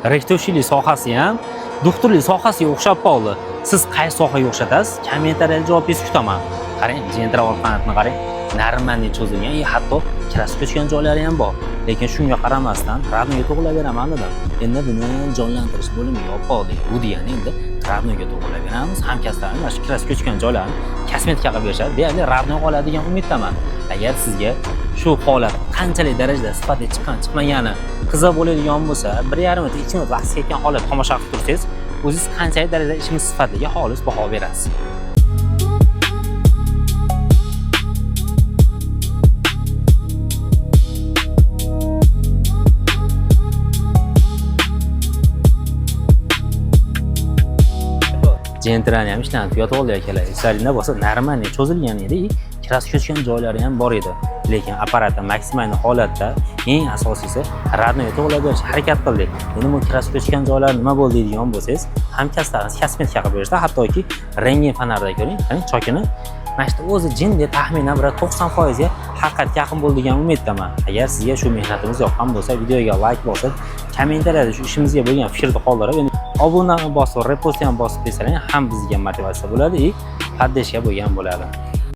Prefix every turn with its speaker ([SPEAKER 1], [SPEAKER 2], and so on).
[SPEAKER 1] Rektorchilik sohasi ham doktorlik sohasiga o'xshab qoldi. Siz qaysi sohaga o'xshatasiz? Kommentariyada javobingizni kutaman. Qarang, Gentra orqanatni qarang. Нормальный cho'zilgan, и hatto краска tushgan joylari ham bor. Lekin shunga qaramasdan родной ga to'g'irlab beraman dedim. Endi buni jonlantirish bo'limiga olib qoldik. Bu degani endi родной ga to'g'irlab beramiz. Hamkasblarimiz mana shu краска tushgan joylarni kosmetika qilib berishadi. Deyarli родной qoladi degan umiddaman. Agar sizga shu holat qanchalik darajada sifatli chiqqan chiqmagani qiziq bo'ladigan bo'lsa, 1,5 minut, 2 minut vaqt ketgan holat tomosha qilib tursangiz, o'zingiz qanchalik darajada ishimiz sifatliga xolis baho berasiz. Gentrani ham ishlanib yotib oldi akalar. Eslaringda bo'lsa, нормальный cho'zilgan edi, и краска tushgan joylari ham bor edi. Lekin apparatni maksimal holatda, eng asosiysi, родной to'g'irlab berishga harakat qildik. Endi bu краска tushgan joylari nima bo'ldi deydigan bo'lsangiz, hamkasblarimiz kosmetika qilib berishdi. Hattoki rentgen fonarida ko'ring, qarang, chokini mana shu o'zi jindek taxminan bir 90% ga haqiqatga yaqin bo'ldi degan umiddaman. Agar sizga shu mehnatimiz yoqqan bo'lsa, videoga layk bosib, kommentariyada shu ishimizga bo'lgan fikrni qoldirib, endi obunani bosib, repost ham bosib bersalar ham bizga motivatsiya bo'ladi и поддержка bo'lgan bo'ladi.